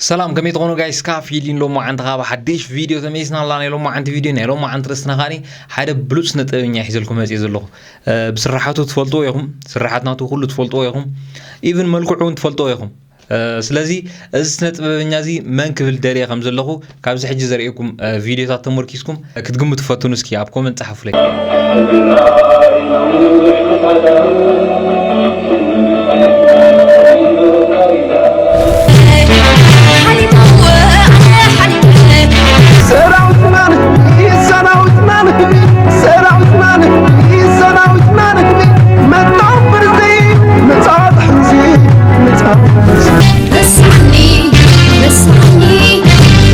ሰላም፣ ከመይ ትኾኑ ጋይስ? ካፍ ሂሊን ሎማዓንቲ ካብ ሓድሽ ቪድዮ ተመሊስና ኣላ። ናይ ሎማዓንቲ ቪድዮ፣ ናይ ሎማዓንቲ ርእስትና ኻኒ ሓደ ብሉጽ ስነ ጥበበኛ ሒዘልኩም መጽየ ዘለኹ። እ፣ ብስራሓቱ ትፈልጥዎ ኢኹም፣ ስራሓት ናቱ ኩሉ ትፈልጥዎ ኢኹም፣ ኢቭን መልክዑ እውን ትፈልጥዎ ኢኹም። እ፣ ስለዚ እዚ ስነ ጥበበኛ እዚ መን ክብል ደልየ ከም ዘለኹ ካብዚ ሕጂ ዘርእየኩም፣ እ፣ ቪድዮታት ተመርኪስኩም ክትግምቱ ፈትኑ። እስኪ ኣብ ኮመንት ጸሓፉለይ። ሰራዊትና ንህቢ፣ ሰራዊትና ንህቢ፣ ሰራዊትና ንህቢ፣ ሰራዊትና ንህቢ፣ መጣው ብርዚ፣ መጻወት ሕዚ፣ መጻወት ሕዚ። ረሳዕኒ፣ ረሳዕኒ፣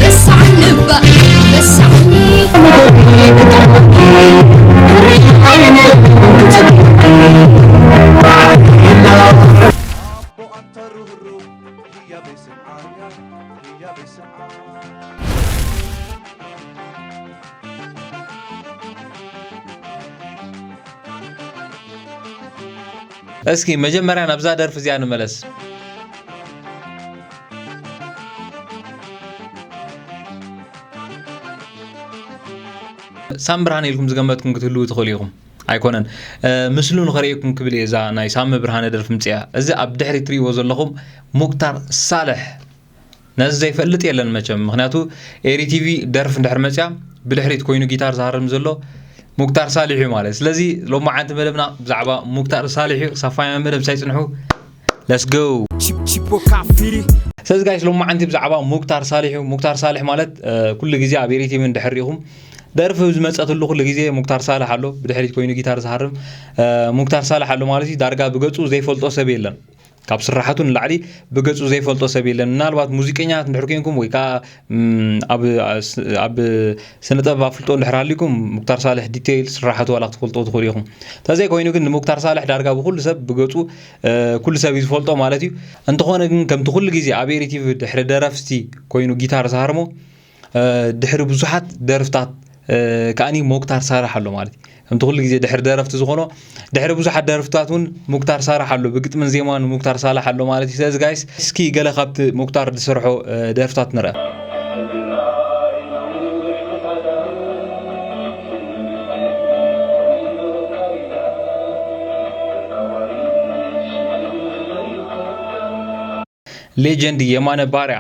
ረሳዕኒ እባ፣ ረሳዕኒ። ኣቦ ኣንተ ርህሩህ፣ ህያበይ ስምዓኒ፣ ህያበይ ስምዓኒ። እስኪ መጀመርያ ናብዛ ደርፊ እዚኣ ንመለስ። ሳም ብርሃን ኢልኩም ዝገመትኩም ክትህልዉ ትኽእሉ ኢኹም። ኣይኮነን። እ፣ ምስሉ ንኸርእየኩም ክብል እየ እዛ ናይ ሳሚ ብርሃነ ደርፊ ምጽኣ። እዚ ኣብ ድሕሪት ትርእይዎ ዘለኹም ሙክታር ሳልሕ። ነዚ ዘይፈልጥ የለን መቸም። ምኽንያቱ ኤሪ ቲቪ ደርፊ እንድሕር መጽኣ ብድሕሪት ኮይኑ ጊታር ዝሃርም ዘሎ ሙክታር ሳልሕ እዩ ማለት። ስለዚ ሎማዓንቲ መደብና ብዛዕባ ሙክታር ሳልሕ እዩ። ክሳብ ፋይናል መደብ ሳይጽንሑ። Let's go። ቺፕ ቺፖ ካፊሪ። ስለዚ ጋይስ ሎማዓንቲ ብዛዕባ ሙክታር ሳልሕ እዩ። ሙክታር ሳልሕ ማለት፣ እ፣ ኩሉ ግዜ ኣብ ኤሪ ቲቪ እንድሕር ርኢኹም ደርፊ ዝመጸትሉ ኩሉ ግዜ ሙክታር ሳልሕ ኣሎ። ብድሕሪት ኮይኑ ጊታር ዝሃርም፣ እ፣ ሙክታር ሳልሕ ኣሎ ማለት እዩ። ዳርጋ ብገጹ ዘይፈልጦ ሰብ የለን። ካብ ስራሓቱ ንላዕሊ ብገጹ ዘይፈልጦ ሰብ የለን። ምናልባት ሙዚቀኛታት እንድሕር ኮንኩም ወይ ከኣ፣ እም፣ ኣብ፣ ኣብ ስነ ጥበብ ኣፍልጦ እንድሕር ሃልይኩም ሙክታር ሳልሕ ዲቴይል ስራሓቱ ዋላ ክትፈልጦ ትኽእሉ ኢኹም። እንተዘይኮይኑ ግን ንሙክታር ሳልሕ ዳርጋ ብኩሉ ሰብ ብገጹ፣ እ፣ ኩሉ ሰብ እዩ ዝፈልጦ ማለት እዩ። እንተኾነ ግን ከምቲ ኩሉ ግዜ ኣብ ኤሪ ቲቪ ድሕሪ ደረፍቲ ኮይኑ ጊታር ዝሃርሞ፣ እ፣ ድሕሪ ብዙሓት ደርፍታት፣ እ፣ ከኣኒ ሙክታር ሳልሕ ኣሎ ማለት እዩ። ከምቲ ኩሉ ግዜ ድሕሪ ደረፍቲ ዝኾኖ፣ ድሕሪ ብዙሓት ደርፍታት እውን ሙክታር ሳልሕ ኣሎ፣ ብግጥምን ዜማን ሙክታር ሳልሕ ኣሎ ማለት እዩ። ስለዚ ጋይስ፣ እስኪ ገለ ካብቲ ሙክታር ዝሰርሖ፣ እ፣ ደርፍታት ንርአ። ሌጀንድ የማነ ባርያ።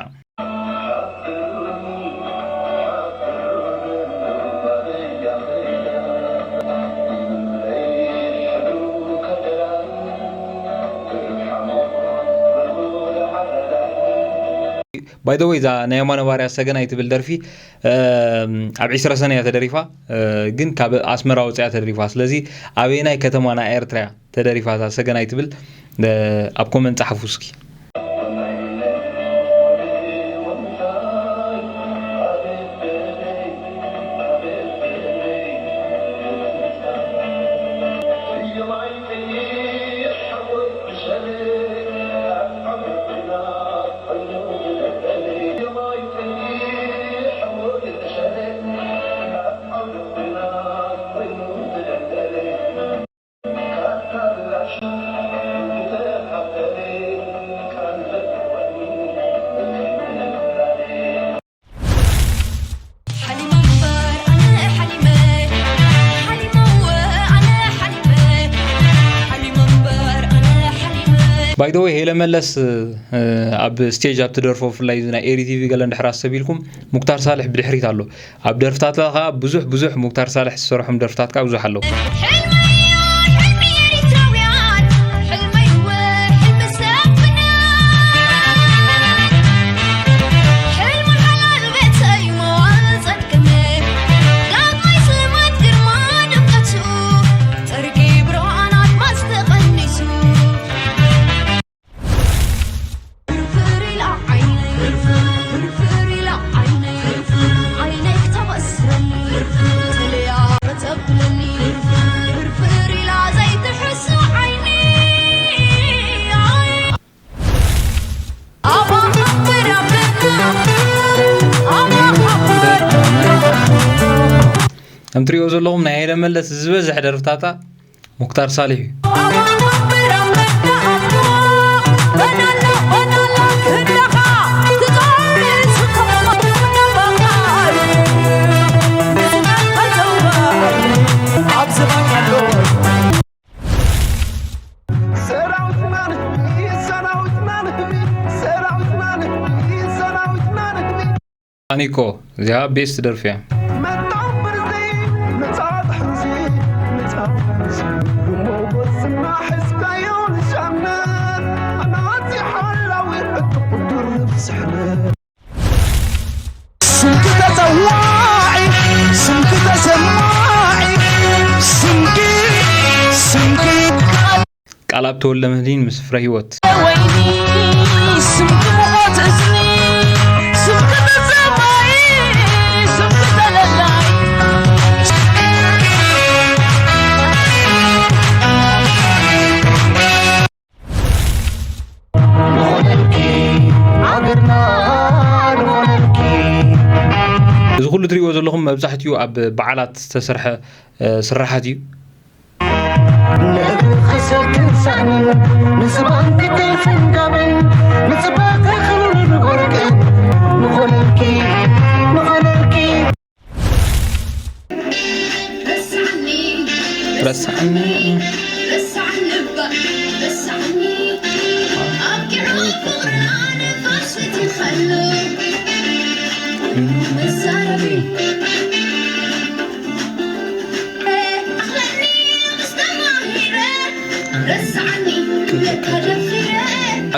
By the way፣ እዛ ናይ የማነ ባርያ ሰገናይ ትብል ደርፊ፣ እም፣ ኣብ ዕስራ ሰነ እያ ተደሪፋ፣ እ፣ ግን ካብ ኣስመራ ወፂኣ ተደሪፋ። ስለዚ ኣበየናይ ከተማ ናይ ኤርትራ እያ ተደሪፋ እዛ ሰገናይ ትብል፣ እ፣ ኣብ ኮመንት ጸሓፉ እስኪ። ሓሊመ እምበር ኣነ ሓሊመ፣ ሓሊመ እወ ኣነ ሓሊመ፣ ሓሊመ እምበር ኣነ ሓሊመ። By the way፣ ሄለ መለስ፣ እ፣ ኣብ ስቴጅ ኣብ ትደርፎ፣ ብፍላይ እዚ ናይ ኤሪ ቲቪ ገለ እንድሕር ኣሰብ ኢልኩም፣ ሙክታር ሳልሕ ብድሕሪት ኣሎ። ኣብ ደርፍታታ ከኣ ብዙሕ፣ ብዙሕ ሙክታር ሳልሕ ዝሰርሖም ደርፍታት ከኣ ብዙሕ ኣለዉ። ሕልመይ ሕልሚ ኤሪትራውያን፣ ሕልመይ እወ ሕልሚ ሰብ ፍናን። ሕልሚ ሓላል ቤተይ መዋል ጸድቅመ፣ ዳግማይ ስማት ግርማ ድምቀቱ፣ ጸርጊ ብርሃን ኣድማስ ተቐኒሱ። ፍርፍር ኢላ ዓይነይ፣ ፍርፍር ኢላ ዓይነይ፣ ዓይነይ ክተበስረኒ፣ ተለያ ከተብለኒ፣ ፍርፍር ኢላ ዘይትሕሱ ዓይኒ። ኣባ ሓፍር ኣበና፣ ኣባ ሓፍር። ከም ትሪኦ ዘለኹም ናይ ሄለ መለስ ዝበዝሕ ደርፍታታ ሙክታር ሳልሕ እዩ። ኣባ ሓፍር ኣበና፣ ኣባ በናና፣ በናና፣ ክንዳኻ ትጠ- ኣኒኮ እዚኣ ቤስት ደርፊ እያ። ስምኪ ተጸዋዒ፣ ስምኪ ተሰማዒ፣ ስምኪ፣ ስምኪ። ቃል ኣብ ተወልደ መድህን ምስ ፍረ ህይወት። ወይኒ ስምኪ ሙቐት እዝኒ ስምኪ ተዘማይ ስምኪ ተለላይ ንኾነልኪ ሃገርና ንኾነልኪ እዚ ኩሉ ትሪእዎ ዘለኹም መብዛሕትኡ ኣብ በዓላት ዝተሰርሐ ስራሓት እዩ። ንእግርኺ ሰክን ሳእንን ንዝባንኪ ቴፍን ጋብን ንፅባቐ ክብርን ወርቅን ንኾነልኪ ንኾነልኪ ረስዓኒ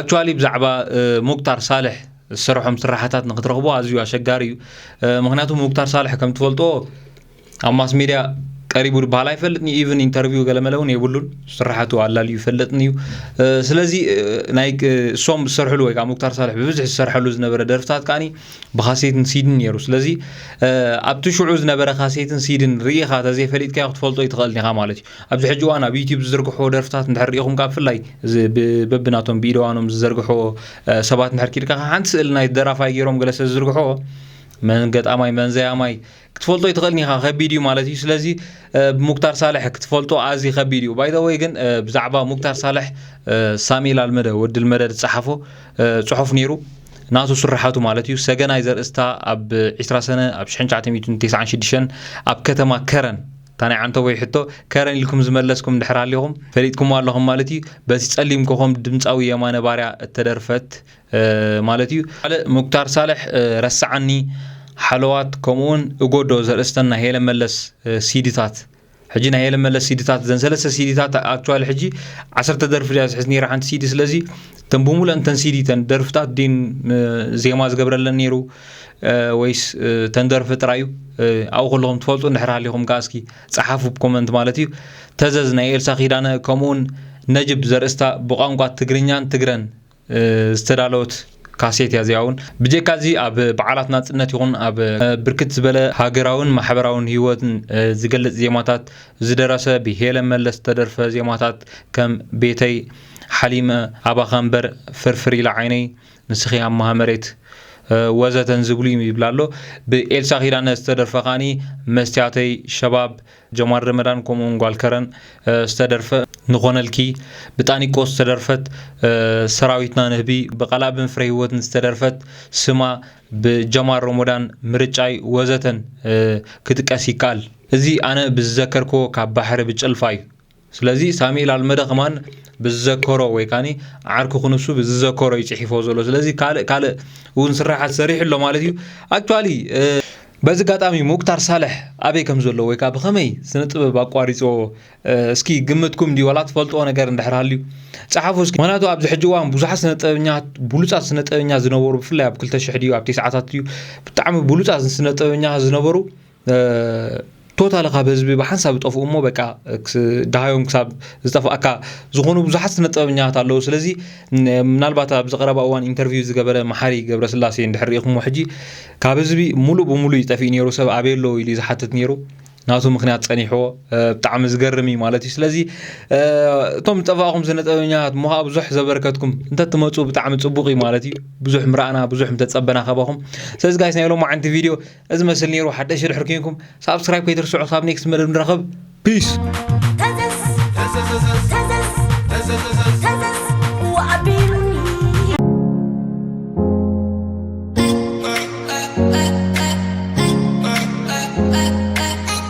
ኣክቹዋሊ ብዛዕባ ሙክታር ሳልሕ ዝሰርሖም ስራሕታት ንክትረኽቦ ኣዝዩ ኣሸጋሪ እዩ። ምክንያቱ ሙክታር ሳልሕ ከም ትፈልጦ ኣብ ማስ ሜድያ ቀሪቡ ዝበሃል ኣይፈልጥን እዩ። ኢቭን ኢንተርቪው ገለመለ እውን የብሉን። ስራሓቱ ኣላልዩ ይፈልጥን እዩ። ስለዚ ናይ እሶም ዝሰርሕሉ ወይ ከዓ ሙክታር ሳልሕ ብብዝሒ ዝሰርሐሉ ዝነበረ ደርፍታት ከዓኒ ብካሴትን ሲድን ነይሩ። ስለዚ ኣብቲ ሽዑ ዝነበረ ካሴትን ሲድን ርኢኻ ተዘይፈሊጥካዮ ክትፈልጦ ይትኽእልን ኢኻ ማለት እዩ። ኣብዚ ሕጂ እዋን ኣብ ዩቲዩብ ዝዝርግሕዎ ደርፍታት እንድሕር ርኢኹም ካብ ብፍላይ በብናቶም ብኢደዋኖም ዝዘርግሕዎ ሰባት እንድሕር ኪድካ ሓንቲ ስእሊ ናይ ደራፋይ ገይሮም ገለ ስለ ዝዝርግሕዎ መን ገጣማይ መን ዘያማይ ክትፈልጦ ይትኽእልን ኢኻ። ከቢድ እዩ ማለት እዩ። ስለዚ ብሙክታር ሳልሕ ክትፈልጦ ኣዝዩ ከቢድ እዩ። ባይዘወይ ግን ብዛዕባ ሙክታር ሳልሕ ሳሚኤል ኣልመደ ወዲ ልመደ ዝፀሓፎ ፅሑፍ ነይሩ። ናቱ ስርሓቱ ማለት እዩ። ሰገናይ ዘርእስታ ኣብ ዕስራ ሰነ ኣብ ሽሕን ትሽዓተ ሚእትን ተስዓን ሽዱሽተን ኣብ ከተማ ከረን እታ ናይ ዓንተቦይ ሕቶ ከረን ኢልኩም ዝመለስኩም እንድሕር ሃሊኹም ፈሊጥኩምዋ ኣለኹም ማለት እዩ። በቲ ፀሊም ኮኾም ድምፃዊ የማነ ባርያ እተደርፈት ማለት እዩ። ካልእ ሙክታር ሳልሕ ረስዓኒ ሓለዋት ከምኡውን እጎዶ ዘርእስተን ናይ ሄለን መለስ ሲዲታት ሕጂ ናይ ሄለን መለስ ሲዲታት ዘን ሰለስተ ሲዲታት ኣክቹዋሊ ሕጂ ዓሰርተ ደርፊ ድያ ዝሕዝ ነይራ ሓንቲ ሲዲ። ስለዚ እተን ብሙሉእ እንተን ሲዲ እተን ደርፍታት ድን ዜማ ዝገብረለን ነይሩ ወይስ እተን ደርፊ ጥራይ እዩ? ኣብኡ ከለኹም ትፈልጡ እንድሕር ሃሊኹም ከዓ እስኪ ፀሓፉ ብኮመንት ማለት እዩ። ተዘዝ ናይ ኤልሳ ኪዳነ ከምኡውን ነጅብ ዘርእስታ ብቋንቋ ትግርኛን ትግረን ዝተዳለወት ካሴት እያ። እዚኣ እውን ብጀካ እዚ ኣብ በዓላት ናፅነት ይኹን ኣብ ብርክት ዝበለ ሃገራውን ማሕበራውን ህይወትን ዝገልፅ ዜማታት ዝደረሰ ብሄለን መለስ ዝተደርፈ ዜማታት ከም ቤተይ፣ ሓሊመ፣ ኣባኻ እምበር፣ ፍርፍር ኢላ ዓይነይ፣ ንስኺ ኣማሃ መሬት ወዘተን ዝብሉ ይብላ ኣሎ። ብኤልሳ ኪዳነ ዝተደርፈ ከዓኒ መስትያተይ፣ ሸባብ፣ ጀማል ረመዳን ከምኡውን ጓል ከረን ዝተደርፈ ንኾነልኪ፣ ብጣኒቆ ዝተደርፈት ሰራዊትና ንህቢ፣ ብቃልኣብን ፍረ ህይወትን ዝተደርፈት ስማ፣ ብጀማል ሮሞዳን ምርጫይ ወዘተን ክጥቀስ ይከኣል። እዚ ኣነ ብዝዘከርክዎ ካብ ባሕሪ ብጭልፋ እዩ። ስለዚ ሳሙኤል ኣልመደ ከማን ብዝዘከሮ ወይ ካኒ ዓርኩ ክንሱ ብዝዘከሮ እዩ ፅሒፎ ዘሎ። ስለዚ ካልእ ካልእ እውን ስራሓት ሰሪሑ ኣሎ ማለት እዩ። ኣክቹዋሊ በዚ ኣጋጣሚ ሙክታር ሳልሕ ኣበይ ከም ዘሎ ወይ ከዓ ብኸመይ ስነ ጥበብ ኣቋሪፅዎ እስኪ ግምትኩም እንዲ ዋላ ትፈልጥዎ ነገር እንድሕር ሃልዩ ፀሓፉ እስኪ። ምክንያቱ ኣብዚ ሕጂ እዋን ብዙሓት ስነ ጥበበኛት ብሉፃት ስነ ጥበበኛ ዝነበሩ ብፍላይ ኣብ ክልተ ሽሕ ድዩ ኣብ ተስዓታት ድዩ ብጣዕሚ ብሉፃት ስነ ጥበበኛ ዝነበሩ ቶታሊ ካብ ህዝቢ ብሓንሳብ ዝጠፍኡ እሞ በቃ ደሃዮም ክሳብ ዝጠፍኣካ ዝኾኑ ብዙሓት ስነ ጥበበኛታት ኣለዉ። ስለዚ ምናልባት ኣብዚ ቀረባ እዋን ኢንተርቪው ዝገበረ መሓሪ ገብረስላሴ እንድሕር ርኢኹሞ ሕጂ ካብ ህዝቢ ሙሉእ ብሙሉእ እዩ ጠፊኡ ነይሩ። ሰብ ኣበይ ኣለዉ ኢሉ እዩ ዝሓትት ነይሩ። ናቱ ምክንያት ፀኒሕዎ ብጣዕሚ ዝገርም እዩ ማለት እዩ። ስለዚ እቶም ዝጠፋእኹም ስነ ጥበበኛታት እሞ ከዓ ብዙሕ ዘበርከትኩም እንተትመፁ ብጣዕሚ ፅቡቅ እዩ ማለት እዩ። ብዙሕ ምረኣና ብዙሕ ምተፀበና ካባኹም። ስለዚ ጋይስ ናይ ሎማዓንቲ ቪድዮ እዚ መስል ነይሩ። ሓደሽ ድሕር ኮንኩም ሳብስክራይብ ከይትርስዑ። ካብ ኔክስት መደብ ንራኸብ። ፒስ።